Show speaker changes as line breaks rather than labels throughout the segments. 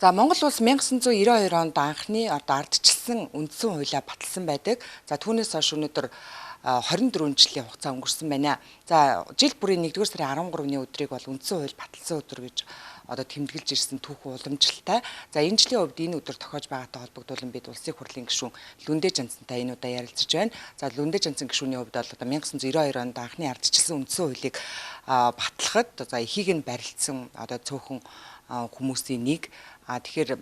За, Монгол улс 1992 онд анхны одоо ардчилсан үндсэн хуулиа баталсан байдаг. За, түүнээс хойш өнөөдөр 24 жилийн хугацаа өнгөрсөн байна. За, жил бүрийн 1-р сарын 13-ны өдрийг бол үндсэн хууль баталсан өдөр гэж одоо тэмдэглэж ирсэн түүхэн уламжлалтай. За, энэ жилийн хувьд энэ өдөр тохиож байгаатай холбогдуулан бид Улсын хурлын гишүүн Лүндэ Жанцантай энэ удаа ярилцаж байна. За, Лүндэ Жанцан гишүүний хувьд бол одоо 1992 онд анхны ардчилсан үндсэн хуулийг батлахад за ихийг нь барилцсан одоо цөөхөн хүмүүсийн нэг. Тэгэхээр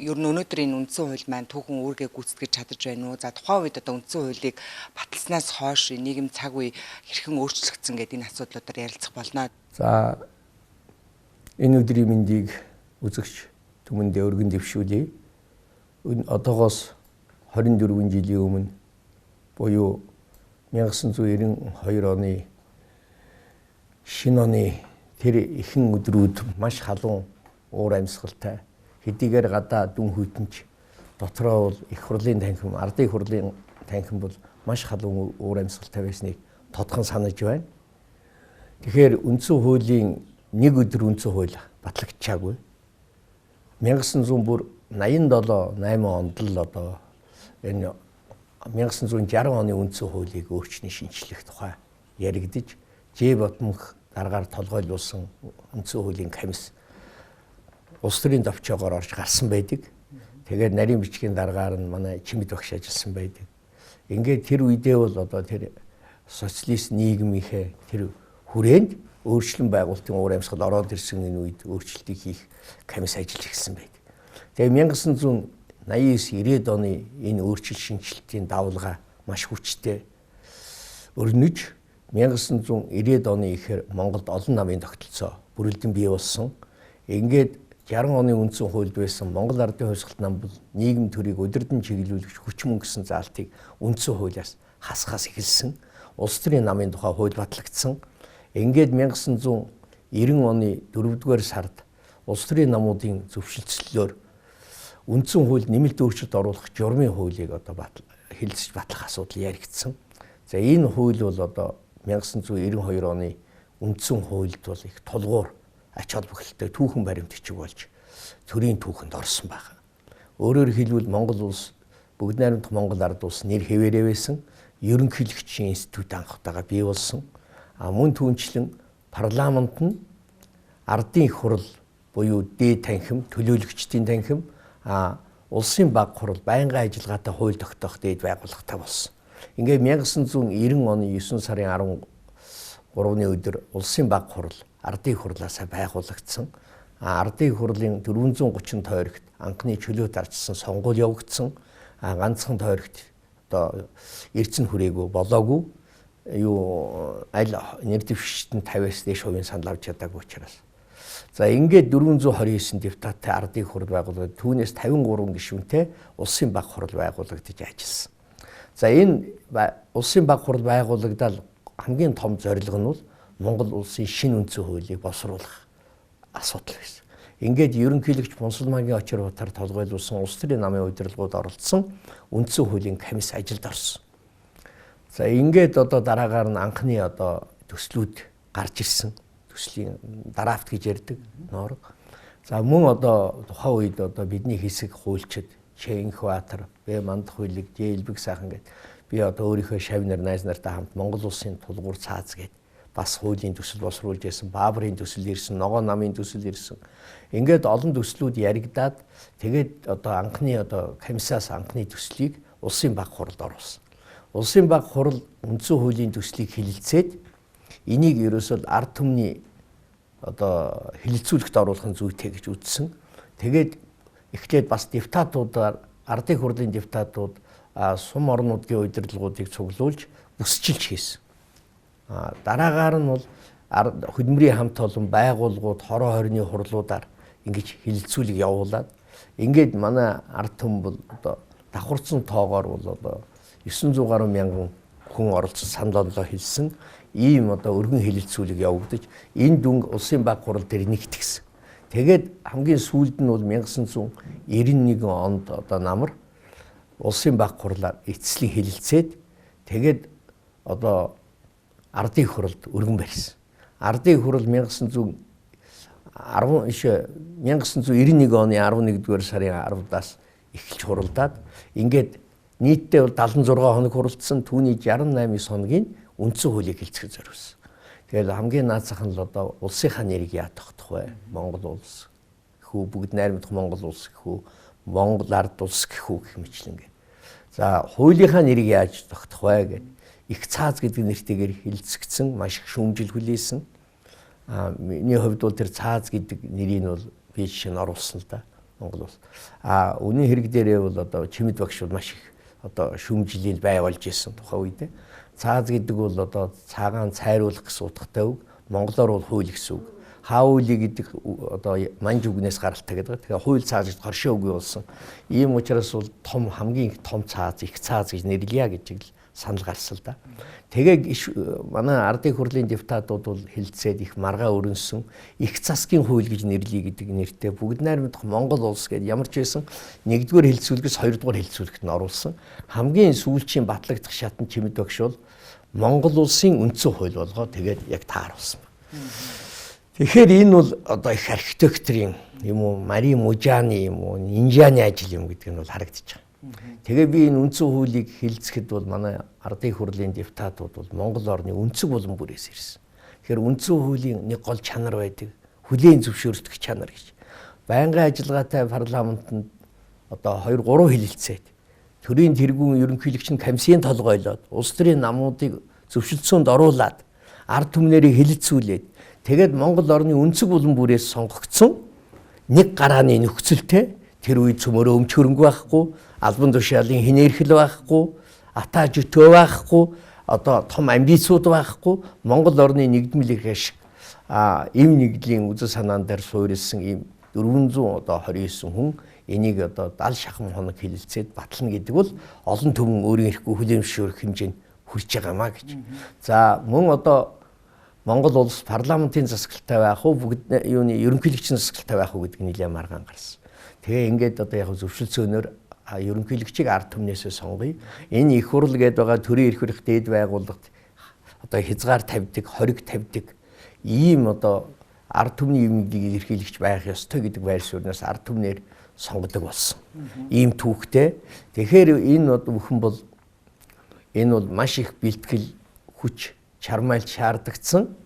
ер нь өнөөдөр энэ үндсэн хууль маань түүхэн үүргээ гүйцэтгэж чадаж байна уу? За, тухайн үед одоо үндсэн хуулийг баталснаас хойш нийгэм, цаг үе хэрхэн өөрчлөгдсөн гэдэг энэ асуудлуудаар ярилцах болно.
За, энэ өдрийн мэндийг үзэгч түмэндээ өргөн дэвшүүлье. Одоогоос 24 жилийн өмнө буюу 1992 оны шинэ оны тэр ихэнх өдрүүд маш халуун, уур амьсгалтай, хэдийгээр гадаа дүн хүйтэн ч дотроо бол их хурлын танхим, ардын хурлын танхим бол маш халуун, уур амьсгалтай байсныг тодхон санаж байна. Тэгэхээр үндсэн хуулийн нэг өдөр үндсэн хууль батлагдчаагүй. 1987 8 онд л одоо энэ 1960 оны үндсэн хуулийг өөрчлөн шинчлэх тухай яригдаж, Ж Батмөнх даргаар толгойлуулсан үндсэн хуулийн комисс улс төрийн товчоогоор орж гарсан байдаг. Тэгээд нарийн бичгийн даргаар нь манай Чимэд багш ажилласан байдаг. Ингээд тэр үедээ бол одоо тэр социалист нийгмийнхээ тэр хүрээнд өөрчлөн байгуулалтын уур амьсгал ороод ирсэн энэ үед өөрчлөлтийг хийх комисс ажиллаж эхэлсэн байдаг. Тэгээд 1989 90-ад оны энэ өөрчлөлт шинэчлэлтийн давлгаа маш хүчтэй өрнөж, 1990-ад оны ихээр Монголд олон намын тогтолцоо бүрэлдэн бий болсон. Ингээд 60 оны үндсэн хуульд байсан Монгол Ардын хувьсгалт нам бол нийгэм төрийг удирдан чиглүүлэгч хүч мөн гэсэн заалтыг үндсэн хуулиас хасхаас эхэлсэн. Улс төрийн намын тухай хууль батлагдсан. Ингээд 1990 оны 4-р сард улс төрийн намуудын зөвшөлтслөөр үндсэн хуульд нэмэлт өөрчлөлт оруулах журмын хуулийг одоо хэлэлцэж батлах асуудал яригдсан. За, энэ хууль бол одоо 1992 оны үндсэн хуульд бол их тулгуур ач холбогдолтой түүхэн баримт бичиг болж төрийн түүхэнд орсон байна. Өөрөөр хэлбэл, Монгол улс, бүгд найрамдах Монгол ард улс нэр хэвээрээ байсан, ерөнхийлөгчийн институт анх удаага бий болсон. А мөн түүнчлэн парламент нь ардын их хурл буюу дээд танхим, төлөөлөгчдийн танхим, а улсын баг хурал байнгын ажиллагаатай хууль тогтоох дээд байгууллагатай болсон. Ингээд 1990 оны 9 сарын 13-ны өдөр улсын баг хурал ардын хурлаасаа байгуулагдсан. Ардын хурлын 430 тойрогт анхны чөлөө дарчсан сонгуул явагдсан. Ганцхан тойрогт одоо эрдсэн хүрээгүй болоогүй, юу аль нэр дэвшилт нь 50-аас дээш хувийн санал авч чадаагүй учраас. За, ингээд 429 депутаттай ардын хурал байгуулагдаад, түүнээс 53 гишүүнтэй улсын баг хурал байгуулагдаж ажилласан. За, энэ улсын баг хурал байгуулагдаад хамгийн том зорилго нь бол Монгол улсын шинэ үндсэн хуулийг боловсруулах асуудал байсан. Ингээд ерөнхийлөгч Бунсалмаагийн очир батар толгойлуулсан улс төрийн намын удирдлагууд оролцсон үндсэн хуулийн комисс ажилд орсон. За, ингээд одоо дараагаар нь анхны одоо төслүүд гарч ирсэн. Төслийн драфт гэж ярьдаг ноорог. За, мөн одоо тухайн үед одоо бидний хэсэг хуульчид Чэнх Баатар, Б Мандах хуйлаг, Ж Элбэг сайхан гэд би одоо өөрийнхөө шавь нар, найз нартай хамт Монгол улсын тулгуур цааз гэд бас хуулийн төсөл боловсруулж байсан, Баабрын төсөл ирсэн, Ногоон намын төсөл ирсэн. Ингээд олон төслүүд яригадаад, тэгээд одоо анхны одоо комиссаас анхны төслийг улсын баг хуралд оруулсан. Улсын баг хурал үндсэн хуулийн төслийг хэлэлцээд, энийг ерөөсөө ард түмний одоо хэлэлцүүлэгт оруулах нь зүйтэй гэж үзсэн. Тэгээд эхлээд бас депутатуудаар, ардын хурлын депутатууд сум орнуудын удирдлагуудыг цуглуулж бүсчилж хийсэн. Дараагаар нь бол хөдөлмөрийн хамт олон байгууллагууд, хороо хорины хурлуудаар ингэж хэлэлцүүлэг явуулаад, ингээд манай ард түмэн бол одоо давхарцсан тоогоор бол одоо 900 гаруй мянган хүн оролцсон, санал онолоо хэлсэн ийм одоо өргөн хэлэлцүүлэг явагдаж, энэ дүнг улсын баг хурал дээр нэгтгсэн. Тэгээд хамгийн сүүлд нь бол 1991 онд одоо намар улсын баг хурлаар эцслийн хэлэлцээд, тэгээд одоо ардын хуралд өргөн барьсан. Ардын хурал 1900 1991 оны 11-р сарын 10-аас эхэлж хуралдаад ингээд нийтдээ бол 76 хоног хуралдсан. Түүний 68 хоногийн үндсэн хуулийг хэлцэхэд зориулсан. Тэгэл хамгийн наацх нь л одоо улсынхаа нэрийг яа тогтох вэ? Монгол улс гэхүү, бүгд найрамдах Монгол улс гэхүү, Монгол ард улс гэхүү гэх мэтлэнгээ. За хуулийнхаа нэрийг яаж тогтох вэ гэд их цааз гэдэг нэртэйгээр хэлцэгдсэн, маш их шүүмжил хүлээсэн. Миний хувьд бол тэр цааз гэдэг нэрийг бол би жишээ нь оруулсан л да. Монгол улс. Үнэн хэрэг дээрээ бол одоо Чимэд багш бол маш их одоо шүүмжлэл бай болж исэн тухайн үед. Цааз гэдэг бол одоо цагаан цайруулах гэсэн утгатай үг. Монголоор бол хууль гэсэн үг. Хаули гэдэг одоо манж үгнээс гаралтай гэдэг. Тэгэхээр хууль цааз гэж хоршоо үг болсон. Ийм учраас бол том хамгийн их том цааз, их цааз гэж нэрлэе гэж л санал гарсан л да. Тэгээ манай ардын хурлын депутатууд бол хэлцээд их маргаа өрнөсөн, их засгийн хууль гэж нэрлэе гэдэг нэртэй бүгд найрамдах Монгол улс гэдэг ямар ч байсан нэгдүгээр хэлцүүлгээс хоёрдугаар хэлцүүлэгт нь оруулсан. Хамгийн сүүлчийн батлагдах шатнд Чимэд багш бол Монгол улсын үндсэн хууль болгоо тэгээд яг тааруулсан байна. Тэгэхээр энэ бол одоо их архитекторын юм уу, Мари Мужаны юм уу, Нинжаны ажил юм гэдэг нь бол харагдаж байгаа. Тэгээ би энэ үндсэн хуулийг хэлцэхэд бол манай ардын хурлын депутатууд бол Монгол орны өнцөг булан бүрээс ирсэн. Тэгэхээр үндсэн хуулийн нэг гол чанар байдаг. Хүлээн зөвшөөрөлдөх чанар гэж. Байнгын ажиллагаатай парламентод одоо 2 3 хэлэлцээд төрийн тэргүүн ерөнхийлөгч нь комиссийн толгойлоод улс төрийн намуудыг зөвшөлдсөнд оруулаад ард түмнэрийг хэлэлцүүлээд тэгээд Монгол орны өнцөг булан бүрээс сонгогдсон нэг гарааны нөхцөлтэй тэр үед цөмөрөө өмч хөрөнгө байхгүй, албан тушаалын хинээрхэл байхгүй, атаа жөтөө байхгүй, одоо том амбицууд байхгүй, Монгол орны нэгдмэл эрх ашиг эв нэгдлийн үзэл санаан дээр суурилсан ийм 429 хүн энийг одоо 70 шахам хоног хэлэлцээд батлна гэдэг бол олон түмэн өөрийн эрхгүй хүлээн зөвшөөрөх хэмжээнд хүрч байгаамаа гэж. За мөн одоо Монгол улс парламентын засаглалтай байх уу, бүгд юуны ерөнхийлөгчийн засаглалтай байх уу гэдэг нэлээд маргаан гарсан. Тэгээ ингээд одоо яг зөвшөлдсөөнөөр ерөнхийлөгчийг ард түмнээсээ сонгоё. Энэ их хурл гээд байгаа төрийн эрх барих дээд байгууллагт одоо хязгаар тавьдаг, хориг тавьдаг ийм одоо ард түмний юмгийг эрхийлэгч байх ёстой гэдэг байр суурнаас ард түмнээр сонгодог болсон. Ийм түүхтэй. Тэгэхээр энэ одоо бүхэн бол энэ бол маш их бэлтгэл, хүч, чармайлт шаардагдсан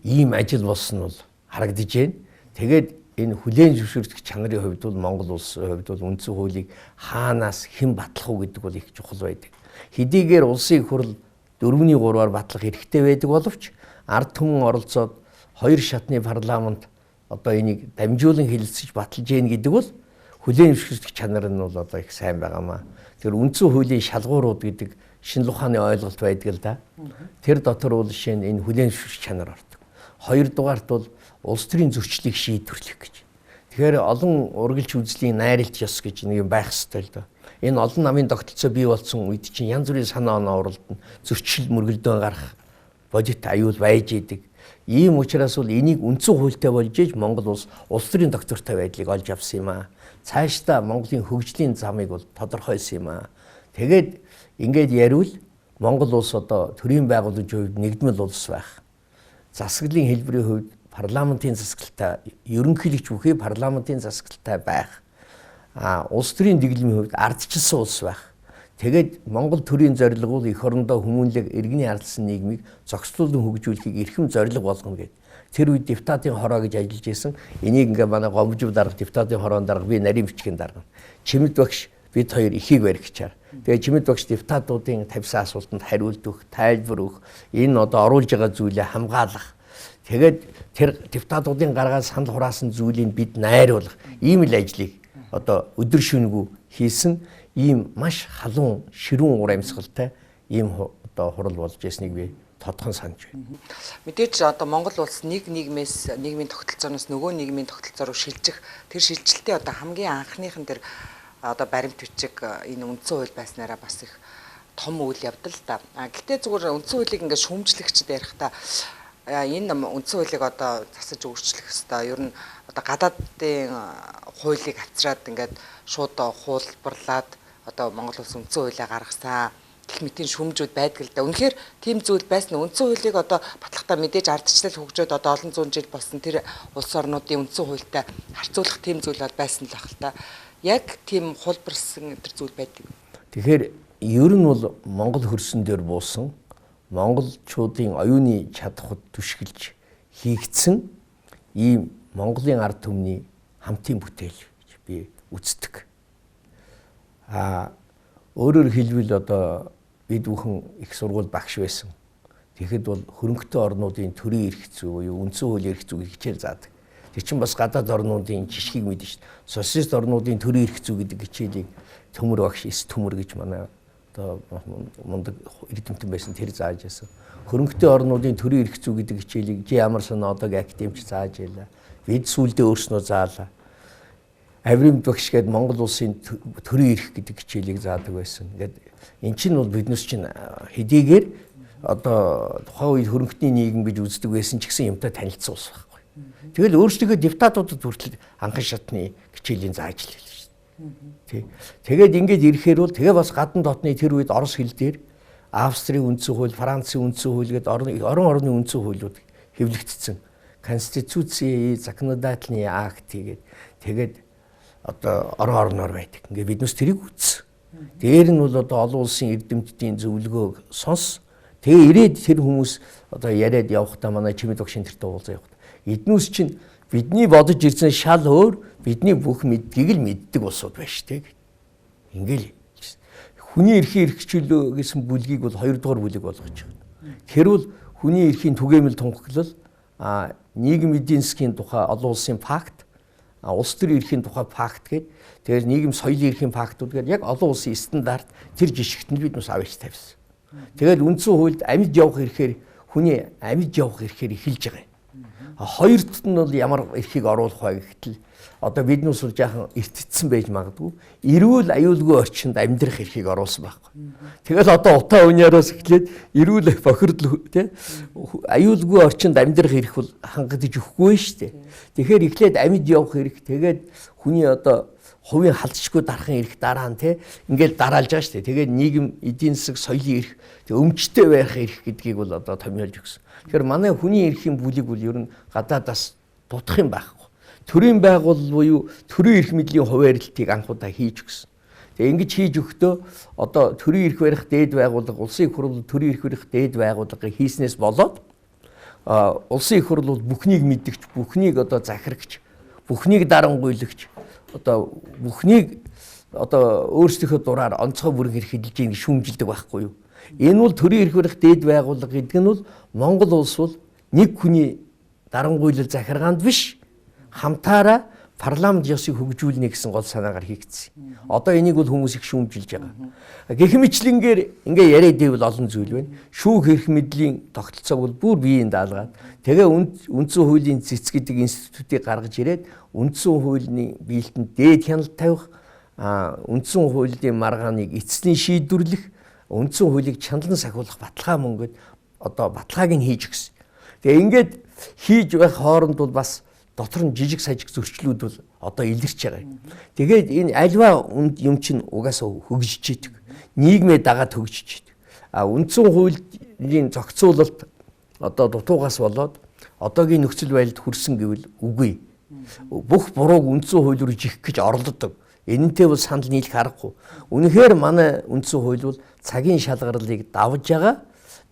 ийм ажил болсон нь бол харагдаж байна. Тэгээд энэ хүлээн зөвшөөрөх чанарын хувьд бол Монгол улсын хувьд бол үндсэн хуулийг хаанаас хэн батлах уу гэдэг бол их чухал байдаг. Хэдийгээр улсын их хурл 4-3-аар батлах эрхтэй байдаг боловч ард түмэн оролцоод хоёр шатны парламент одоо энийг дамжуулан хэлэлцэж баталж гин гэдэг бол хүлээн зөвшөөрөх чанар нь бол одоо их сайн байгаамаа. Тэр үндсэн хуулийн шалгуурууд гэдэг шинжлэх ухааны ойлголт байдаг л да. Тэр дотор бол жишээ нь энэ хүлээн зөвшөөрөх чанар ордог. Хоёрдугаарт бол улс төрийн зөрчлийг шийдвэрлэх гэж. Тэгэхээр олон ургалч үзлийн найралт ёс гэж нэг юм байх ёстой л доо. Энэ олон намын тогтолцоо бий болсон үед чинь янз бүрийн санаа оноо уралдана, зөрчил мөргөлдөөн гарах бодит аюул байж идэг. Ийм учраас бол энийг үндсэн хуультай болж иж Монгол улс улс төрийн доктортой байдлыг олж авсан юм аа. Цаашдаа Монголын хөгжлийн замыг бол тодорхойлсон юм аа. Тэгээд ингээд яриул Монгол улс одоо төрийн байгууламжийн хувьд нэгдмэл улс байх. Засаглалын хэлбэрийн хувьд парламентын засаглалтай, ерөнхийлөгч бүхий парламентын засаглалтай байх. Улс төрийн дэглэмийн хувьд ардчилсан улс байх. Тэгээд Монгол төрийн зорилго бол эх орондоо хүмүүнлэг иргэний ардсан нийгмийг зохицуулан хөгжүүлэхийг эрхэм зорилго болгоно гэд. Тэр үед депутатын хороо гэж ажиллаж исэн. Энийг ингээ манай гомжив дарга, депутатын хороон дарга, би нарийн бичгийн дарга. Чимэд багш бид хоёр ихийг баригчаар. Тэгээ Чимэд багш депутатуудын тавьсан асуултанд хариулт өгөх, тайлбар өгөх, энэ одоо оруулж байгаа зүйлээ хамгаалах. Тэгээд тэр депутатуудын гаргаад санал хураасан зүйлийг бид найруулах ийм л ажлыг одоо өдөр шөнөгүй хийсэн ийм маш халуун ширүүн уур амьсгалтай ийм одоо хурал болж ясныг би тодхон санаж байна.
Мэдээж одоо Монгол улс нэг нийгмээс нийгмийн тогтолцооноос нөгөө нийгмийн тогтолцоо руу шилжих тэр шилжилтийн одоо хамгийн анхныхан тэр одоо баримт бичиг энэ үндсэн хууль байснараа бас их том үйл явдал л да. Гэтэ зүгээр үндсэн хуулийг ингээд шүүмжлэгчд ярихдаа энэ үндсэн хуулийг одоо засаж өөрчлөх ёстой. Ер нь одоо гадаадын хуулийг авчираад ингээд шууд хуулбарлаад одоо Монгол улс үндсэн хуулиа гаргасан. гэх мэтийн шүүмжүүд байдаг л да. Үнэхээр тийм зүйл байсан. Үндсэн хуулийг одоо батлахдаа мэдээж ардчлал хөгжөөд одоо олон зуун жил болсон тэр улс орнуудын үндсэн хуультай харьцуулах тийм зүйл бол байсан л байх л та. Яг тийм хулбарсан тэр зүйл байдаг.
Тэгэхээр ер нь бол Монгол хөрсөн дээр буусан монголчуудын оюуны чадхад түшгэлж хийгдсэн ийм Монголын ард түмний хамтын бүтээл гэж би үздэг. Өөрөөр хэлбэл одоо бид бүхэн их сургууль багш байсан. Тэгэхэд бол хөрөнгөтэй орнуудын төрийн эрх зүй буюу үндсэн хуулийн эрх зүйг хичээл заадаг. Тэр чинь бас гадаад орнуудын жишгийг мэднэ шүү дээ. Социалист орнуудын төрийн эрх зүй гэдэг хичээлийг Төмөр багш, эс төмөр гэж манай одоо мундаг эрдэмтэн байсан тэр зааж байсан. Хөрөнгөтэй орнуудын төрийн эрх зүй гэдэг хичээлийг Жи ямар сан одоогийн академич зааж байлаа. Бид сүүлдээ өөрснөө заалаа. Авримд багш гээд Монгол улсын төрийн эрх гэдэг хичээлийг заадаг байсан. Ингээд эн чинь бол биднес чинь хэдийгээр одоо тухайн үед хөрөнгөний нийгэм гэж үздэг байсан ч гэсэн юмтай танилцсан ус байхгүй. Тэгэл өөрсдийнхөө депутатуудад хүртэл анхан шатны хичээлийн зааж л хэлсэн шүү дээ. Тэгээд ингээд ирэхээр бол тэгээ бас гадна дотны тэр үед Орос хэл дээр Австрийн үндсэн хууль, Францын үндсэн хууль гээд орон орны үндсэн хуулиуд хэвлэгдсэн. Конституци, законодательный акт тэгээд тэгээд одоо орон орноор байдаг. Ингээд биднес тэрийг үзсэн. Дээр нь бол одоо олон улсын эрдэмтдийн зөвлөгөөг сонс. Тэгээ ирээд тэр хүмүүс одоо яриад явахдаа манай чимэд багшийн тэртээ уулзаа явахдаа эднүс чинь бидний бодож ирсэн шал өөр, бидний бүх мэдгийг л мэддэг улсууд байна шүү дээ. Ингээл хүний эрхийн эрхчлөө гэсэн бүлгийг бол хоёрдугаар бүлэг болгож байгаа. Тэр бол хүний эрхийн түгээмэл тунхаглал, нийгэм эдийн засгийн тухай олон улсын пакт, улс төрийн эрхийн тухай пакт гээд тэгээд нийгэм соёлын эрхийн пактууд гээд яг олон улсын стандарт тэр жишгт нь бид бас авч тавьсан. Тэгээд үндсэн хуульд амьд явах эрхээр хүний амьд явах эрхээр эхэлж байгаа юм. Хоёрт нь бол ямар эрхийг оруулах вэ гэхтэл одоо биднээс бол жаахан эртцсэн байж магадгүй. Эрүүл аюулгүй орчинд амьдрах эрхийг оруулсан байхгүй. Тэгэл одоо утаа өнөөроос эхлээд эрүүл бохирдол тий аюулгүй орчинд амьдрах эрх бол хангагдаж өгөхгүй шүү дээ. Тэгэхээр эхлээд амьд явах эрх, тэгээд хүний одоо хувийн халдшгүй дарахын эрх дараа нь тий ингээл дараалж байгаа шүү дээ. Тэгээд нийгэм эдийн засаг соёлын эрх, өмчтэй байх эрх гэдгийг бол одоо томьёолж өгсөн. Тэгэхээр манай хүний эрхийн бүлэг бол ер нь гадаадаас дутах юм байхгүй. Төрийн байгууллага буюу төрийн эрх мэдлийн хуваарлтыг анх удаа хийж өгсөн. Тэгээ ингэж хийж өгөхдөө одоо төрийн эрх барих дээд байгууллага, улсын их хурл төрийн эрх барих дээд байгууллагыг хийснээс болоод улсын их хурл бол бүхнийг мэддэгч, бүхнийг одоо захирагч, бүхнийг дарангуйлагч, одоо бүхнийг одоо өөрсдийнхөө дураар онцгой бүрэн эрх эдэлж ийн шүүмжилдэг байхгүй юу? Энэ бол төрийн эрх барих дээд байгууллага гэдэг нь бол Монгол улс бол нэг хүний дарангуйлал захиргаанд биш, хамтаараа парламент ёсыг хөгжүүлнэ гэсэн гол санаагаар хийгдсэн. Одоо энийг бол хүмүүс их шүүмжилж байгаа. Гэх мэтлэнгээр ингээ яриад ивэл олон зүйл байна. Шүүх эрх мэдлийн тогтолцоог бол бүр биеийн даалгаад тэгээ үндсэн хуулийн цэц гэдэг институтыг гаргаж ирээд үндсэн хуулийн биелтэнд дээд хяналт тавих, үндсэн хуулийн маргааныг эцсийн шийдвэрлэх, үндсэн хуулийг чаналан сахиулах баталгаа мөнгөд одоо баталгааг нь хийж өгсөн. Тэгээ ингээд хийж байх хооронд бол бас дотор нь жижиг сажиг зөрчлүүд бол одоо илэрч байгаа юм. Тэгээд энэ альва юм чинь угаасаа хөгжиж идэг. Нийгмээ дагаад хөгжиж идэг. А үндсэн хуулийн зохицуулалт одоо дутуугаас болоод одоогийн нөхцөл байдалд хүрсэн гэвэл үгүй. Бүх бурууг үндсэн хууль руу жих гэж оролддог. Энэнтэй бол санал нийлэх аргагүй. Үнэхээр манай үндсэн хууль бол цагийн шалгарлыг давж байгаа.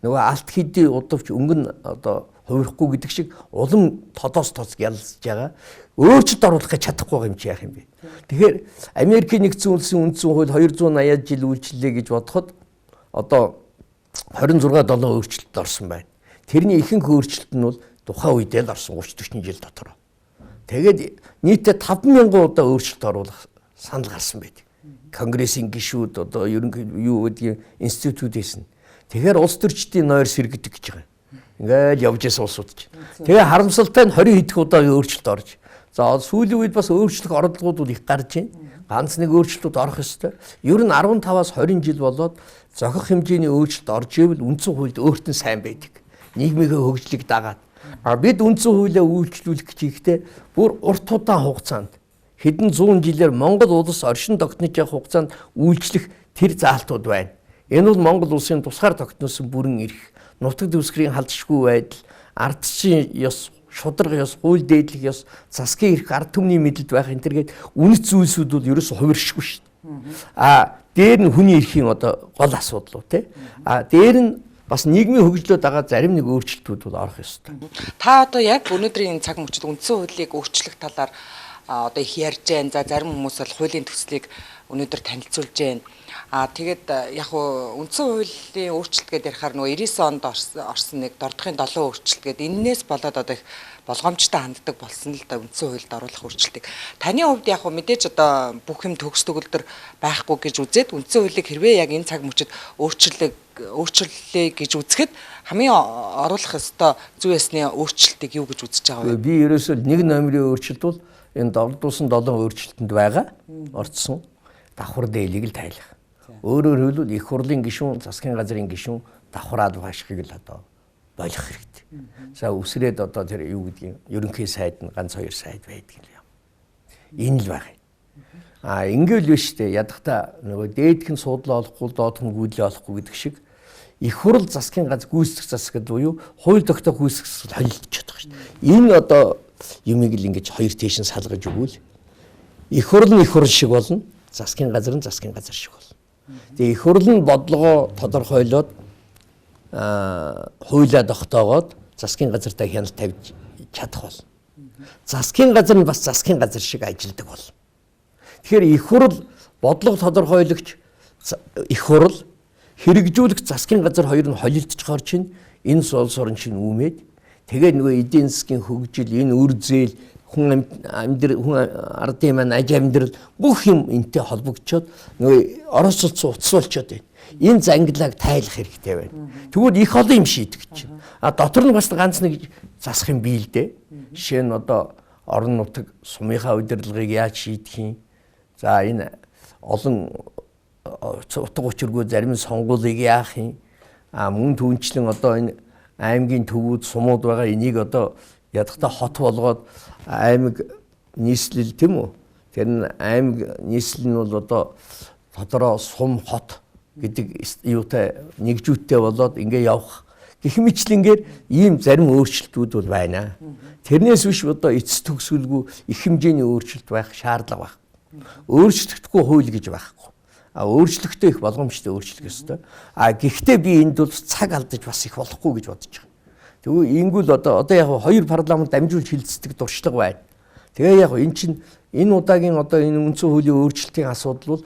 Нөгөө алт хэдий удавч өнгөн одоо хувирахгүй гэдэг шиг улам тодоос тоц ялж байгаа. Өөрчлөлт оруулах гэж чадахгүй байгаа юм чи яах юм бэ? Тэгэхээр Америкийн нэгдсэн улсын үндсэн хууль 280 жил үйлчлэлээ гэж бодоход одоо 26 7 өөрчлөлт орсон байна. Тэрний ихэнх өөрчлөлт нь бол тухайн үедээ л орсон 30 40 жил дотор. Тэгээд нийтдээ 5000 удаа өөрчлөлт оруулах санал гарсан байдаг. Конгрессийн гишүүд одоо ерөнхий юу гэдгийг институтээс нь. Тэгэхээр улс төрчдийн нойр сэргэдэг гэж байгаа. Ингээл явж исэн улсууд чинь. Тэгээ харамсалтай нь 20 хэдэх удаагийн өөрчлөлт орж. За сүүлийн үед бас өөрчлөх оролдлогууд бол их гарч байна. Ганц нэг өөрчлөлтүүд орох ёстой. Ер нь 15-аас 20 жил болоод зохих хэмжээний өөрчлөлт орж ивэл үндсэн хуульд өөрт нь сайн байдаг. Нийгмийнхээ хөгжлийг дагаад. А бид үндсэн хуулиа үйлчлүүлэх гэж хийхдээ бүр урт удаан хугацаанд хэдэн зуун жилээр Монгол улс оршин тогтнож явах хугацаанд үйлчлэх тэр заалтууд байна. Энэ бол Монгол улсын тусгаар тогтносон бүрэн эрх, нутаг дэвсгэрийн халдшгүй байдал, ардчийн ёс, шударга ёс, хууль дээдлэх ёс, засгийн эрх, ард түмний мэдлэлд байх энэ төргээд үнэт зүйлсүүд бол ерөөсө хувиршгүй шүү дээ. А дээр нь хүний эрхийн одоо гол асуудал уу те. А дээр нь бас нийгмийн хөгжлөө дагаа зарим нэг өөрчлөлтүүд бол орох ёстой.
Та одоо яг өнөөдрийн энэ цаг мөчид үндсэн хуулийг өөрчлөх талаар одоо их ярьж байна. За зарим хүмүүс бол хуулийн төслийг өнөөдөр танилцуулж байна. А тэгээд яг үндсэн хуулийн өөрчлөлт гэдээ ярихаар нөгөө 99 онд орсон нэг дордохын 7 өөрчлөлт гэдэг эннээс болоод одоо их болгоомжтой ханддаг болсон л да үндсэн хуульд оруулах өөрчлөлтийг. Таны хувьд яг мэдээж одоо бүх юм төгс төгөлдөр байхгүй гэж үзээд үндсэн хуулийг хэрвээ яг энэ цаг мөчид өөрчлөлөө гэж үзэхэд хамгийн оруулах ёстой зүй ёсны өөрчлөлтийг юу гэж үзэж байгаа вэ?
Би ерөөсөө нэг номерын өөрчлөлт бол энэ дордуулсан 7 өөрчлөлтөнд байгаа орцсон давхар дээлийг л тайлах. Өөрөөр хэлбэл их хурлын гишүүн, засгийн газрын гишүүн давхраад байшхыг л одоо болох хэрэгтэй. За үсрээд одоо тэр юу гэдгийг ерөнхий сайд нь ганц хоёр сайд байдаг юм. Энэ л байх. А ингээл биш үү? Ядахта нөгөө дээдх нь суудлаа олохгүй, доодх нь гүйдлээ олохгүй гэдэг шиг их хурл засгийн газар гүйцэтгэх засаг гэдэг буюу хууль тогтоох гүйцэтгэх засаг холилдож чадах шүү дээ. Энэ одоо юмыг л ингэж хоёр тийш нь салгаж өгвөл их хурл нь их хурл шиг болно, засгийн газар нь засгийн газар шиг болно. Тэгээ их хурл нь бодлогоо тодорхойлоод хуулиа тогтоогоод засгийн газартай хяналт тавьж чадах бол. Засгийн газар нь бас засгийн газар шиг ажилдаг бол. Тэгэхээр их хурл бодлого тодорхойлогч их хурл хэрэгжүүлэх засгийн газар хоёр нь холилдчихоор чинь энэ улс орон чинь үүмээд тэгээд нөгөө эдийн засгийн хөгжил, энэ үр зээл, хүн амьдрал, хүн ардын маань аж амьдрал бүх юм энтэй холбогдчоод нөгөө орооцолцсон утас болчоод байна. Энэ зангилааг тайлах хэрэгтэй байна. Тэгвэл их олон юм шийдэх чинь. А дотор нь бас ганц нэг засах юм бий л дээ. Жишээ нь одоо орон нутаг сумынхаа удирдлагыг яаж шийдэх юм? За энэ олон утга учиргүй зарим сонгуулийг яах юм? А мөн түнчлэн одоо энэ аймгийн төвүүд сумууд байгаа энийг одоо ядахта хот болгоод аймаг нийслэл тийм үү? Тэр нь аймаг нийслэл нь бол одоо тодорхой сум хот гэдэг юутай нэгжүүттэй болоод ингээ явах гэх мэтлэнгээр ийм зарим өөрчлөлтүүд бол байна. Тэрнээс биш одоо эцэс төгсгөлгүй их хэмжээний өөрчлөлт байх шаардлага байх. Өөрчлөгдөхгүй хууль гэж байхгүй. А өөрчлөлтөө их болгоомжтой өөрчлөх ёстой. А гэхдээ би энд бол цаг алдаж бас их болохгүй гэж бодож байгаа. Тэгвэл ингүүл одоо яг хоёр парламент дамжуулж хилцдэг туршлага байна. Тэгээ яг эн чинь энэ удаагийн одоо энэ үндсэн хуулийн өөрчлөлтийн асуудал бол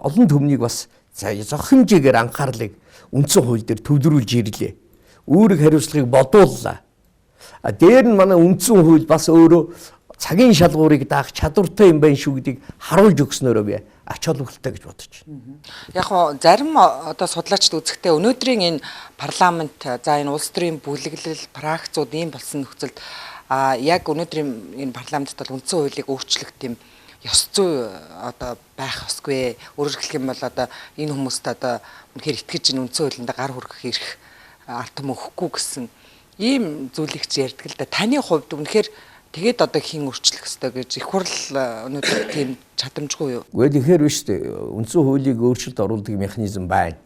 олон түмнийг бас зохих хэмжээгээр анхаарлыг үндсэн хууль дээр төвлөрүүлж ирлээ. Үүрэг хариуцлагыг бодууллаа. А дээр нь манай үндсэн хууль бас өөрөө цагийн шалгуурыг даах чадвартай юм байна шүү гэдгийг харуулж өгснөөрөө би ач холбогдолтой гэж бодож байна.
Яг нь зарим одоо судлаачид үзэхдээ өнөөдрийн энэ парламент за энэ улс төрийн бүлэглэл пракцууд ийм болсон нөхцөлд яг өнөөдрийн энэ парламентд бол үндсэн хуулийг өөрчлөх тийм ёс зүй одоо байх ёсгүй. Өөрөөр хэлэх юм бол одоо энэ хүмүүст одоо үнэхээр итгэж энэ үндсэн хуулинд гар хүргэх эрх ард түмэн өгөхгүй гэсэн ийм зүйлийг ч ярьдаг л да. Таны хувьд үнэхээр тэгээд одоо хэн өөрчлөх ёстой гэж их хурл өнөөдөр тийм чадамжгүй юу?
Үгүй тэгэхээр биш үү. Үндсэн хуулийг өөрчлөлт оруулдаг механизм байна.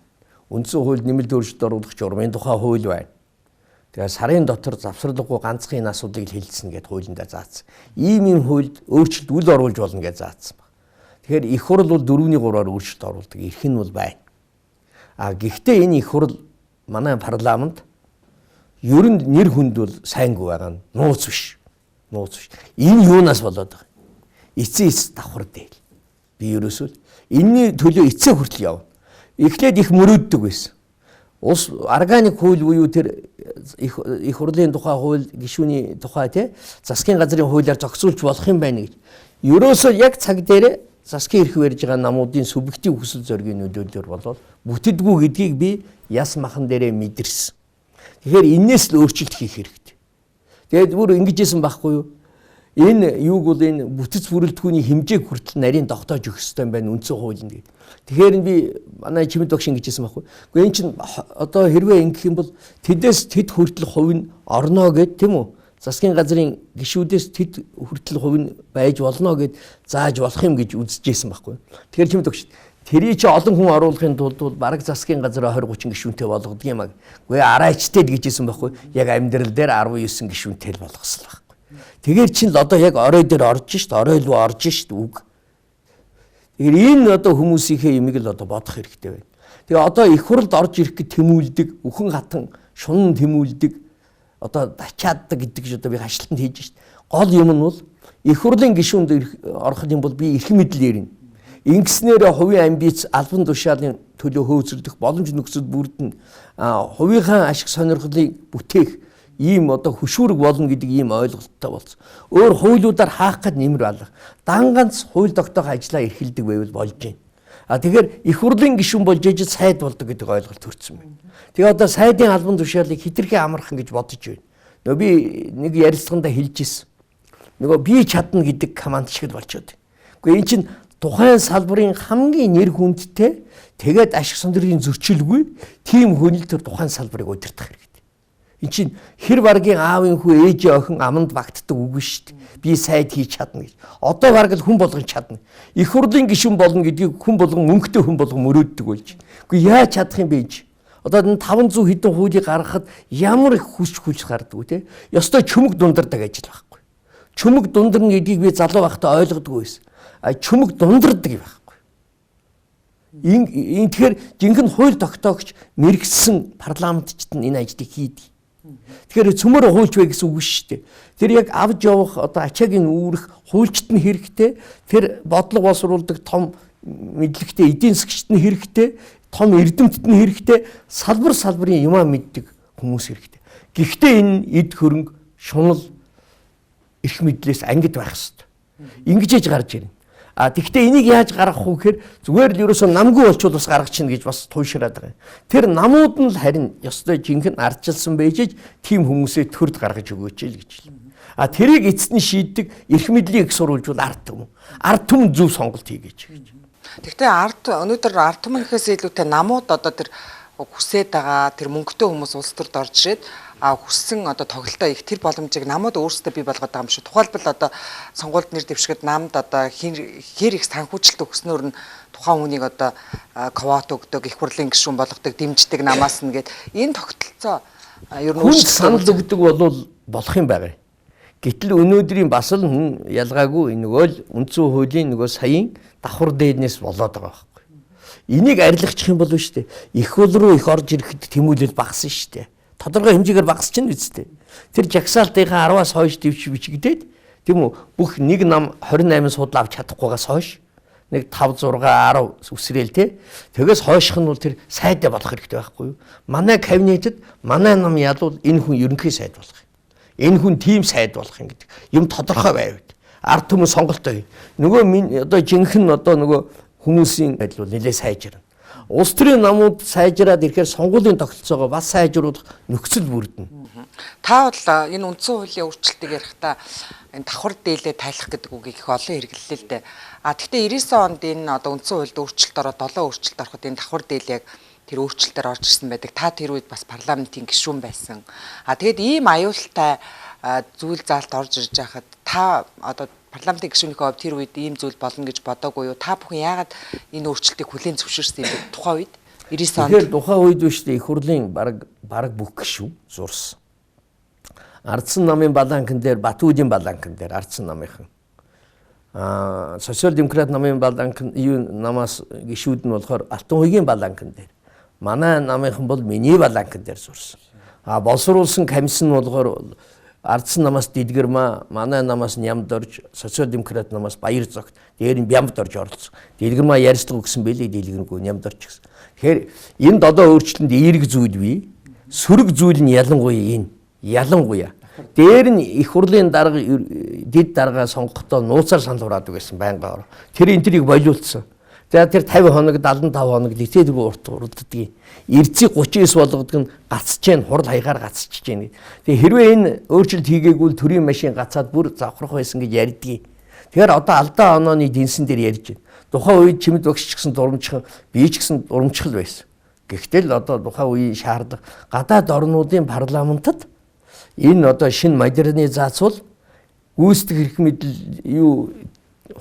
Үндсэн хуульд нэмэлт өөрчлөлт оруулах журмын тухай хууль байна. Тэгээ сарын дотор завсарлаггүй ганцхан энэ асуудлыг хэлэлцэнэ гэд хуулиндаа заасан. Ийм юм хуульд өөрчлөлт үл оруулж болно гэж заасан баг. Тэгэхээр их хурл бол 4-3-аар өөрчлөлт оруулдаг эрх нь бол байна. А гэхдээ энэ их хурл манай парламент ер нь нэр хүнд бол сайнгүй байгаа нь нууц биш. Нууц биш. Энэ юунаас болоод байгаа юм? Эцсийн эц давхар дээл. Би ерөөсөө энэний төлөө эцсээ хүртэл явна. Эхлээд их мөрөөддөг байсан. Улс органик хууль буюу тэр их хурлын тухай хууль, гишүүний тухай тий засгийн газрын хуулиар зохицуулж болох юм байна гэж. Ерөөсөө яг цаг дээр засгийн эрх барьж байгаа намуудын субъектив хүсэл зоригийн нөлөөллөөр болоод бүтдэггүй гэдгийг би яс махан дээрээ мэдэрсэн. Тэгэхээр энээс л өөрчлөлт хийх хэрэгтэй. Тэгээд бүр ингэж исэн байхгүй юу? Энэ юуг бол энэ бүтэц бүрэлдэхүүний хэмжээг хүртэл нарийн тогтоож өгөх ёстой юм байна үндсэн хуулинд гэдэг. Тэгэхээр би манай чимэд багш ингэж хэлсэн байхгүй. Гэхдээ эн чинь одоо хэрвээ ингэх юм бол тэдээс тэд хүртэл хувь нь орно гэд тийм үү? Засгийн газрын гишүүдээс тэд хүртэл хувь нь байж болно гэд зааж болох юм гэж үзэжсэн байхгүй. Тэгэхээр чимэд багш Тэрий чи олон хүн оруулахын тулд бол бараг засгийн газар 20 30 гишүүнтэй болгодог юм аа. Үгүй арайчтай л гэжсэн байхгүй. Яг амьдрал дээр 19 гишүүнтэй л болгосон байхгүй. Тэгэхээр чин л одоо яг орой дээр орж шít, орой руу орж шít үг. Тэгэхээр энэ одоо хүмүүсийнхээ юмыг л одоо бодох хэрэгтэй байна. Тэгээ одоо их хурлд орж ирэх гэж тэмүүлдэг, үхэн хатан шунан тэмүүлдэг, одоо дачааддаг гэдэг ч одоо би хашлтанд хийж шít. Гол юм нь бол их хурлын гишүүнд орох юм бол би эрх мэдэл ярина. Ингэснээр хувийн амбиц, албан тушаалын төлөө хөөцөлдөх боломж нөхцөл бүрдэн, хувийнхаа ашиг сонирхлыг бүтээх ийм одоо хөшүүрэг болно гэдэг ийм ойлголттой болсон. Өөр хуулиудаар хаах гээд нэмэр алга. Дан ганц хууль тогтоох ажлаа эрхэлдэг байвал болж байна. А тэгэхээр их хурлын гишүүн болж ижил сайд болдог гэдэг ойлголт төрсэн байна. Тэгээ одоо сайдын албан тушаалыг хэтэрхий амархан гэж бодож байна. Нөгөө би нэг ярилцлаганда хэлж ирсэн. Нөгөө би чадна гэдэг команд шиг л болчиход. Гэхдээ эн чинь тухайн салбарын хамгийн нэр хүндтэй, тэгээд ашиг сонирхлын зөрчилгүй тийм хүн л тэр тухайн салбарыг удирдах хэрэгтэй. Эн чинь хэр баргийн аавын хүү ээжийн охин аманд багтдаг үг шүү дээ. Би сайд хийж чадна гэж. Одоо бараг л хүн болгон чадна. Их хурлын гишүүн болно гэдгийг хүн болгон мөнгөтэй хүн болгон мөрөөддөг болж. Үгүй яаж чадах юм бэ гэж. Одоо энэ 500 хэдэн хуулийг гаргахад ямар их хүч хүч гардаг үү те. Ёстой чөмөг дундардаг ажил байхгүй. Чөмөг дундарна гэдгийг би залуу байхдаа ойлгодгүй байсан. А чөмөг дундардаг юм байхгүй. Энэ тэгэхээр жинхэнэ хууль тогтоогч мэрэгсэн парламентчид нь энэ ажлыг хийдэг. Тэгэхээр цөмөр хуульч бай гэсэн үг шүү дээ. Тэр яг авж явах одоо ачаагийн үүрэх хуульчт нь хэрэгтэй, тэр бодлого боловсруулдаг том мэдлэгтэй эдийн засгчт нь хэрэгтэй, том эрдэмтэд нь хэрэгтэй, салбар салбарын юмаа мэддэг хүмүүс хэрэгтэй. Гэхдээ энэ эд хөрөнгө, шунал, эрх мэдлээс ангид байх хэрэгтэй. Ингэж ээж гарч ирнэ. А тэгвэл энийг яаж гаргах вэ гэхээр зүгээр л ерөөсөө намгүй болчвол бас гаргах чинь гэж бас туйшраад байгаа юм. Тэр намууд нь л харин ёстой жинхэнэ ардчилсан байж иж тийм хүмүүсээ төрд гаргаж өгөөч л гэж. А тэрийг эцэст нь шийддэг эрх мэдлийг их сурвалжуул ард түмэн. Ард түмэн зөв сонголт хийгээч гэж.
Тэгвэл ард өнөөдөр ард түмэнхээс илүүтэй намууд одоо тэр хүсээд байгаа тэр мөнгөтэй хүмүүс улс төрд орж ирээд а хүссэн одоо тоглолтоо их тэр боломжийг намууд өөрсдөө бий болгоод байгаа юм шиг. Тухайлбал одоо сонгуульд нэр дэвшихэд намд одоо хэр их санхүүжилт өгснөөр нь тухайн хүнийг одоо квот өгдөг, их хурлын гишүүн болгодог, дэмждэг намаас нь гээд энэ тогтолцоо ер нь
санал өгдөг бол болох юм байгаа. Гэтэл өнөөдрийн бас л ялгаагүй нөгөө л үндсэн хуулийн нөгөө саяын давхар дээднээс болоод байгаа байхгүй. Энийг арилгачих юм бол шүү дээ. Их хул руу их орж ирэхэд тэмүүлэл багасна шүү дээ. Тодорхой хэмжээгээр багасч нь үсттэй. Тэр жагсаалтынхаа 10-аас хойш дэвш бичигдээд тийм үү бүх нэг нам 28 судал авч чадахгүйгаас хойш нэг 5 6 10 үсрээл те. Тэгээс хойших нь бол тэр сайдаа болох хэрэгтэй байхгүй юу? Манай кабинетэд манай нам ялвал энэ хүн ерөнхий сайд болох юм. Энэ хүн тийм сайд болох юм гэдэг юм тодорхой байв. Ард түмэн сонголтоо. Нөгөө одоо жинхэнэ одоо нөгөө хүмүүсийн байдал бол нэлээд сайжирна. Улс төрийн намууд сайжраад ирэхээр сонгуулийн тогтолцоогоо бас сайжруулах нөхцөл бүрдэнэ.
Та бол энэ үндсэн хуулийн өөрчлөлтийг ярихдаа энэ давхар дээлээ тайлах гэдэг үгийг их олон хэрэглэлээ л дээ. А тэгвэл 99 онд энэ одоо үндсэн хуульд өөрчлөлт ороод 7 өөрчлөлт ороход энэ давхар дээл яг тэр өөрчлөлтөөр орж ирсэн байдаг. Та тэр үед бас парламентын гишүүн байсан. А тэгэд ийм аюултай зүйл заалт орж ирж байхад та одоо парламентын гишүүнийхээ хувьд тэр үед ийм зүйл болно гэж бодоогүй юу? Та бүхэн яагаад энэ өөрчлөлтийг хүлээн зөвшөөрсөн юм бэ? Тухайн үед 99 онд.
Тэгэхээр тухайн үед биш үү их хурлын бараг бүх гишүүн зурсан. Ардсан намын баланкан дээр Батүүдийн баланкан дээр ардсан намынхан. Социал демократ намын баланкан юу намаас гишүүд нь болохоор Алтан хуйгийн баланкан дээр. Манай намынхан бол миний баланкан дээр зурсан. А боловсруулсан комисс нь болохоор ардсан намаас Дэлгэрмаа, манай намаас Нямд орж, социал демократ намаас Баяр зогт, дээр нь Бямд орж оролцсон. Дэлгэрмаа ярилцлага өгсөн байлээ, Дэлгэрэнгүй Нямд орж гисэн. Тэгэхээр энэ долоо өөрчлөлтөнд эерэг зүйл бий. Сөрөг зүйл нь ялангуяа энэ. Ялангуяа. Дээр нь их хурлын дарга дэд даргаа сонгохдоо нууцаар санал хураадаг байсан байнга ор. Тэр энэ тэрийг болиулсан. За тэр 50 хоног 75 хоног литээдгүй урт урддгийг. Эрцийг 39 болгодог нь гацж гэн хурал хаягаар гацчихж гэн. Тэгээ хэрвээ энэ өөрчлөлт хийгээгүй бол төрийн машин гацаад бүр завхрах байсан гэж ярьдгийг. Тэгэхээр одоо алдаа онооны дэнсэн дээр ярьж байна. Тухайн үед чимэд багш ч гэсэн дурамчхан, би ч гэсэн дурамчхал байсан. Гэхдээ л одоо тухайн үеийн шаардлага гадаад орнуудын парламентад энэ одоо шинэ модернизац бол гүйцэтгэх эрх мэдэл юу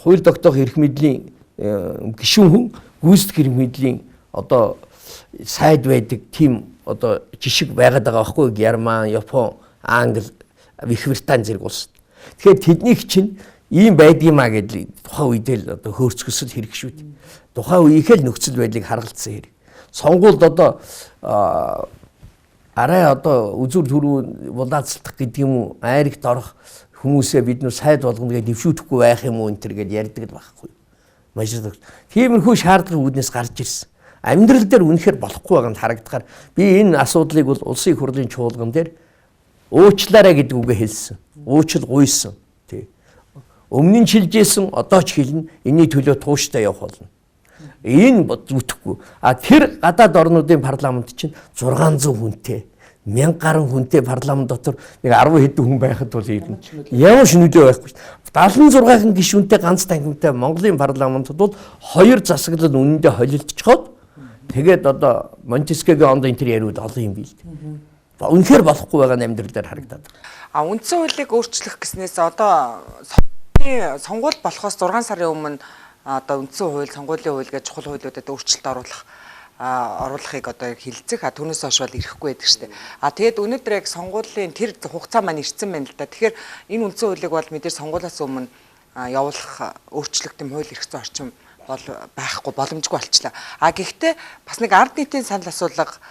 хууль тогтоох эрх мэдлийн гишүүн хүн гүйцэтгэх эрх мэдлийн одоо сайд байдаг тийм одоо жишг байгаад байгаа байхгүй Герман, Япон, Англи, Их Британи зэрэг улс. Тэгэхээр тэднийх чинь ийм байдгиймаа гэдэл тухайн үедээ л одоо хөөрцгөсөл хэрэг шүү дээ. Тухайн үеийнхээ л нөхцөл байдлыг харгалзсан хэрэг. Сонгуульд одоо арай одоо үзүр төрүү булаацалдах гэдэг юм уу, айрагт орох хүмүүсээ бид нэр сайд болгоно гэж нэвшүүлэхгүй байх юм уу энэ төр гэж ярьдаг л байхгүй. Мажор. Тиймэрхүү шаардлага үүднээс гарч ирсэн. Амьдрал дээр үнэхээр болохгүй байгаа нь харагдахаар би энэ асуудлыг бол улсын их хурлын чуулган дээр уучлаарай гэдэг үгээ хэлсэн. Уучлал гуйсан. Тий. Өмнө нь шилжээсэн, одоо ч хэлнэ. Энийний төлөө тууштай явах болно. Энэ зүтгэхгүй. А тэр гадаад орнуудын парламент чинь 600 хүнтэй, 1000 гаруй хүнтэй парламент дотор нэг 10 хэдэн хүн байхад бол ирнэ. Ямар ч нөлөө байхгүй шүү. 76 гишүүнтэй ганц танхимтай Монголын парламентод бол хоёр засаглал үнэндээ холилдчиход тэгээд одоо Монтескегийн онд энэ төр яриуд олон юм бий л дээ. Үнэхээр болохгүй байгаа нь амьдрал дээр харагдаад байна.
А үндсэн хуулийг өөрчлөх гэснээс одоо сонгуул болохоос 6 сарын өмнө одоо үндсэн хууль, сонгуулийн хууль гэж чухал хуулиудад өөрчлөлт оруулахыг одоо хилцэх, түүнээс хойш бол ирэхгүй байдаг шүү дээ. А тэгээд өнөөдөр яг сонгуулийн тэр хугацаа маань ирсэн байна л да. Тэгэхээр энэ үндсэн хуулийг бол мэдээж сонгуулиас өмнө явуулах өөрчлөлт юм хууль эрх зүйн орчин бол байхгүй, боломжгүй болчлаа. А гэхдээ бас нэг ард нийтийн санал асуулга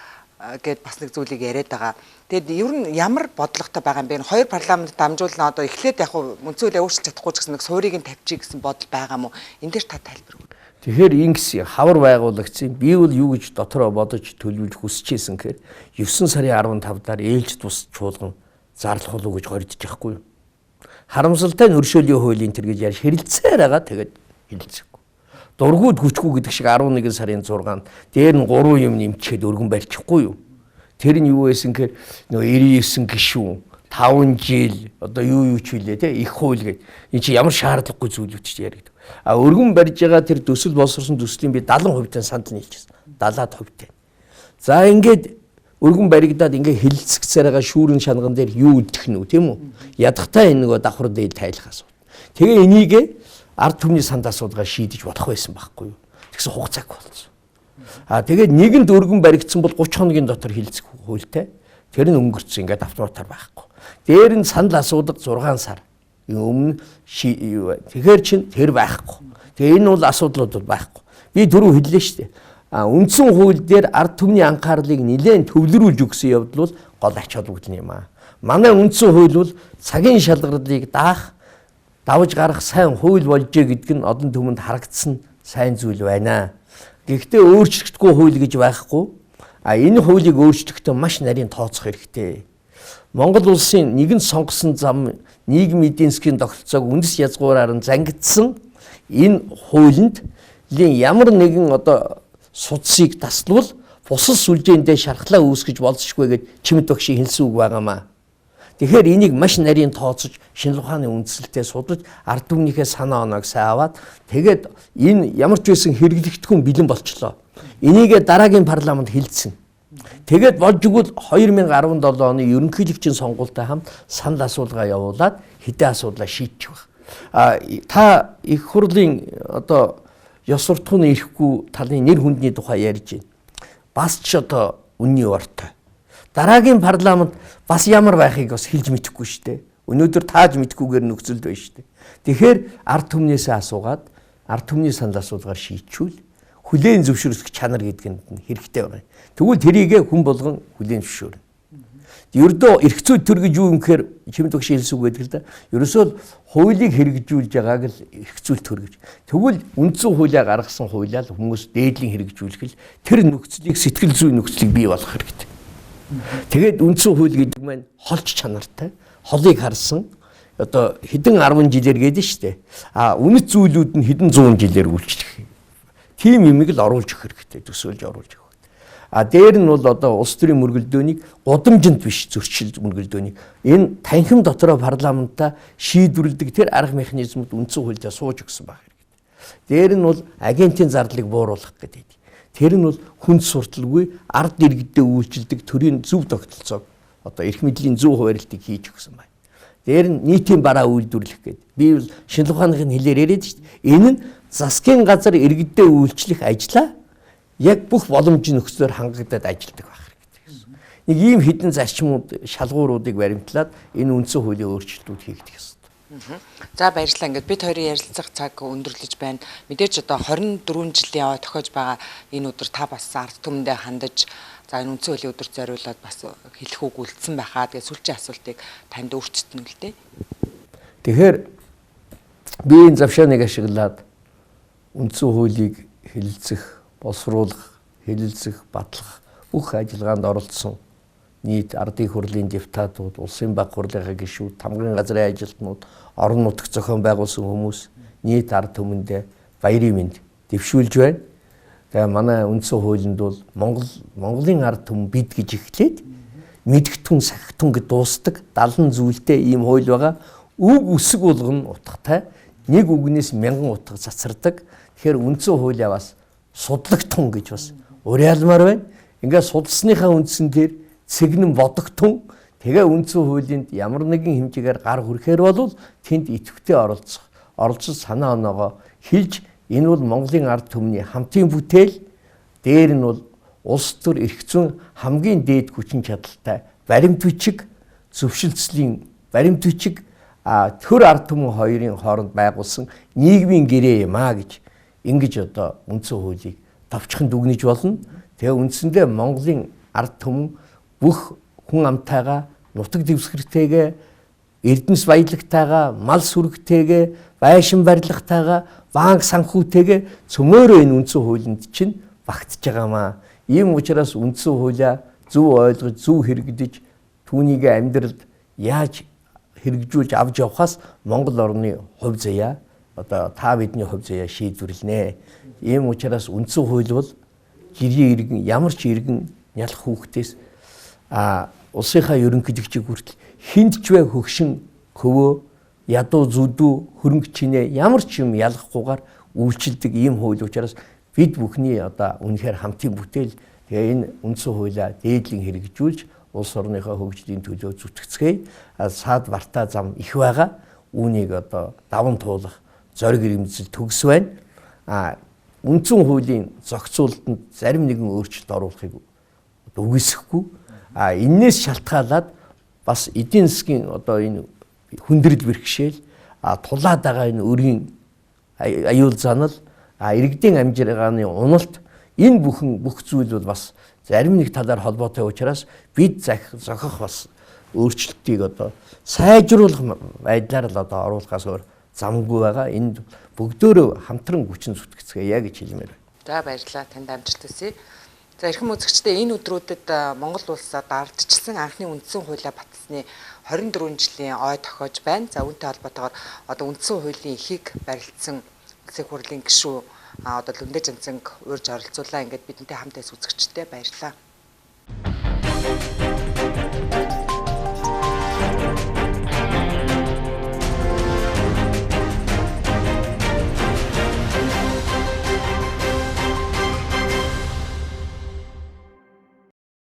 гээд бас нэг зүйлийг яриад байгаа. Тэгээд ер нь ямар бодлоготой байгаа юм бэ? Хоёр парламент дамжуулна одоо эхлээд яг үндсэн хуулиа өөрчилж чадахгүй ч гэсэн нэг суурийг нь тавьчих гэсэн бодол байгаа мó? Энэ дээр та тайлбар өгнө.
Тэгэхээр ингэс хавар байгуулагдсан. Би бол юу гэж дотроо бодож төлөвлөж хүсэж исэн гэхээр 9 сарын 15 дээр ээлж тус чуулган зарлах болов уу гэж горьдож байхгүй юу? Харамсалтай нь өршөөлийн хуулийн тэр гэж ярьж хэрэлцээр байгаа, тэгээд хэлэлцэхгүй. Дургууд хүчгүй гэдэг шиг 11 сарын 6-нд дээр нь 3 юм нэмчихэд өргөн барьчихгүй юу? Тэр нь юу байсан гэхээр нөгөө 99 гишүүн 5 жил одоо юу ч билээ те их хууль гэдэг. Энэ чи ямар шаардлагагүй зүйлүүд ч яригдав. А өргөн барьж байгаа тэр төсөл боловсруулсан төслийн би 70% тань санал нийлчихсэн. 70-аад%. За ингээд өргөн баригдаад ингээд хилэлцэгцээр байгаа шүүрэн шанган дээр юу үлдэх нь үү тийм үү? Ядахтай энэ нөгөө давхар дээл тайлах асуудал. Тэгээ энийг ард түмний санд асуудгаа шийдэж болох байсан байхгүй юу? Тэгсэн хугацааг болсон. А тэгээд нэгэнд өргөн баригдсан бол 30 хоногийн дотор хилцэх хуультай. Тэр нь өнгөрцөн ингээд автоматар байхгүй. Дээр нь санал асуудаг 6 сар. Өмнө тэгэхээр чин тэр байхгүй. Тэгээ энэ бол асуудлууд бол байхгүй. Би түрүү хэллээ шүү дээ. А үндсэн хууль дээр ард түмний анхаарлыг нэлээд төвлөрүүлж өгсөн явдал бол гол ач холбогдол юм аа. Манай үндсэн хууль бол цагийн шалгарлыг даах, давж гарах сайн хууль болжээ гэдг нь олон түмэнд харагдсан сайн зүйл байна. Гэхдээ өөрчлөгдөхгүй хууль гэж байхгүй. А энэ хуулийг өөрчлөхдөө маш нарийн тооцох хэрэгтэй. Монгол улсын нэгэн сонгосон зам нийгмийн эдийн засгийн тогтолцоог үндэс язгуураар нь зангидсан энэ хуулинд ямар нэгэн одоо судсыг таславал бусад сүлжээндээ шархлаа үүсгэж болзошгүй гэж Чимэд багшийн хэлсэн үг байгаамаа. Тэгэхээр энийг маш нарийн тооцож шинжлэх ухааны үндсэлтэд судалж ард түмнийхээ санаа оноог сайн аваад тэгээд энэ ямар ч байсан хэрэглэгдэхүүн бэлэн болчлоо. Энийгээ дараагийн парламент хилцсэн. Тэгээд болж игэл 2017 оны ерөнхийлөгчийн сонгуультай хамт санал асуулгаа явуулаад хэдэн асуудлаа шийдчих байх. А та их хурлын одоо ёс суртахууны ирэхгүй талын нэр хүндний тухай ярьж байна. Бас ч одоо үнний ортой. Дараагийн парламент бас ямар байхыг бас хэлж мэдэхгүй шүү дээ. Өнөөдөр тааж мэдэхгүйгээр нөхцөлд байна шүү дээ. Тэгэхээр ард түмнээсээ асуугаад ард түмний санал асуулгаар шийдчихвэл хүлээн зөвшөөрөх чанар гэдэг нь хэрэгтэй байгаа. Тэгвэл тэрийгэ хүн болгон хүлээн зөвшөөрнө. Ердөө эрх зүй төр гэж юу юм гэхээр Чимэд багш хэлсэн үг байдаг л да. Ерөөсөө л хуулийг хэрэгжүүлж байгааг л эрх зүй төр гэж. Тэгвэл үндсэн хуулиа гаргасан хуулиа л хүмүүс дээдлийн хэрэгжүүлэх л тэр нөхцөлийг сэтгэл зүйн нөхцөлийг бий болгох хэрэгтэй. Тэгээд үндсэн хууль гэдэг маань холж чанартай, холыг харсан одоо хэдэн 10 жилээр гэдэг нь шүү дээ. А үнэт зүйлүүд нь хэдэн 100 жилээр үйлчлэх. Тийм юмыг л оруулж өгөх хэрэгтэй, төсөөлж оруулж өгөх. А дээр нь бол одоо улс төрийн мөргөлдөөнийг гудамжинд биш зөрчил мөргөлдөөнийг энэ танхим дотроо парламентаа шийдвэрлэдэг тэр арга механизмууд үндсэн хуульдаа сууж өгсөн байх хэрэгтэй. Дээр нь бол агентийн зардлыг бууруулах гэдэг. Тэр нь бол хүнд сурталгүй ард иргэдэд үйлчилдэг төрийн зөв тогтолцоог одоо эрх мэдлийн зөв хуваарлтыг хийж өгсөн байна. Дээр нь нийтийн бараа үйлдвэрлэх гэдэг. Би бол шинжлэх ухааныхын хэлээр яриад шүү дээ. Энэ нь засгийн газар иргэддээ үйлчлэх ажлаа яг бүх боломжийн нөхцлөөр хангагдаад ажилладаг байх хэрэгтэй гэсэн. Нэг ийм хідэн зарчмууд, шалгууруудыг баримтлаад энэ үндсэн хуулийн өөрчлөлтүүд хийгдэх ёстой.
За баярлалаа. Ингээд бид хоёрын ярилцах цаг өндөрлөж байна. Мэдээж одоо 24 жилийн ой тохиож байгаа энэ өдөр та бас ард түмэндээ хандаж за энэ үндсэн хуулийн өдөрт зориулаад бас хэлэх үг үлдсэн байхаа. Тэгээ сүүлчийн асуултыг танд өөрчтөн л дээ.
Тэгэхээр би энэ завшааныг ашиглаад үндсэн хуулийг хэлэлцэх, боловсруулах, хэлэлцэх, батлах бүх ажиллагаанд оролцсон нийт ардын хурлын депутатууд, улсын баг хурлынхаа гишүүд, тамгын газрын ажилтнууд, орон нутаг зохион байгуулсан хүмүүс нийт ард түмэндээ баярын мэнд дэвшүүлж байна. Тэгээ манай үндсэн хуулинд бол Монголын ард түмэн бид гэж эхлээд мэдгтүн сахитун гэд дуустдаг 70 зүйлтэй ийм хууль байгаа. Үг үсэг болгоно утгатай. Нэг үгнээс мянган утга цацардаг. Тэгэхээр үндсэн хуулиа бас судлагтун гэж бас уриалмаар байна. Ингээд судалсныхаа үндсэн дээр цэгнэн бодогтун тэгээ үндсэн хуулинд ямар нэгэн хэмжээгээр гар хүрэхээр бол тэнд идэвхтэй оролцох, оролцож санаа оноогоо хэлж энэ бол Монголын ард түмний хамтын бүтээл, дээр нь бол улс төр эрх зүйн хамгийн дээд хүчин чадалтай баримт бичиг, зөвшөлтслийн баримт бичиг, төр ард түмэн хоёрын хооронд байгуулсан нийгмийн гэрээ юм а гэж ингэж одоо үндсэн хуулийг товчхон дүгнэж болно. Тэгээ үндсэндээ Монголын ард түмэн бүх хүн амтайгаа, нутаг дэвсгэртэйгээ, эрдэнэс баялагтайгаа, мал сүрэгтэйгээ, байшин барилгатайгаа, банк санхүүтэйгээ цөмөөрөө энэ үндсэн хуулинд чинь багтж байгаамаа. Ийм учраас үндсэн хуулиа зөв ойлгож, зөв хэрэгдэж, түүнийг амьдралд яаж хэрэгжүүлж авч явахаас Монгол орны хувь заяа, одоо та бидний хувь заяа шийдвэрлэнэ. Ийм учраас үндсэн хууль бол жирийн иргэн, ямар ч иргэн нялх хүүхдээс улсынхаа ерөнхийлөгчийг хүртэл хүнд ч бай хөгшин хөвөө ядуу зүдүү хөрөнгө чинээ ямар ч юм ялгахгүйгээр үйлчилдэг ийм хууль учраас бид бүхний одоо үнэхээр хамтын бүтээл. Тэгээ энэ үндсэн хуулиа дээдлэн хэрэгжүүлж улс орныхоо хөгжлийн төлөө зүтгэцгээе. Саад вартаа зам их байгаа. Үүнийг одоо даван туулах зориг ирэмцэл төгс байна. Үндсэн хуулийн зохицуулалтанд зарим нэгэн өөрчлөлт оруулахыг үгүйсэхгүй. Эннээс шалтгаалаад бас эдийн засгийн одоо энэ хүндрэл бэрхшээл, тулаад байгаа энэ өрийн аюул занал, иргэдийн амжиргааны уналт, энэ бүхэн бүх зүйл бол бас зарим нэг талаар холбоотой учраас бид зохих бас өөрчлөлтийг одоо сайжруулах байдлаар л одоо оруулахаас өөр замгүй байгаа. Энд бүгдөөрөө хамтран хүчин зүтгэцгээе гэж хэлмээр байна.
За баярлалаа. Танд амжилт хүсье. За эрхэм үзэгчдээ, энэ өдрүүдэд Монгол улс одоо ардчилсан анхны үндсэн хуулиа баталсны 24 жилийн ой тохиож байна. За үүнтэй холбоотойгоор одоо үндсэн хуулийн эхийг барилцсан улсын хурлын гишүүн одоо Лүндэ Жанцанг урьж оролцуулаа. Ингээд бидэнтэй хамт байсан үзэгчдээ баярлалаа.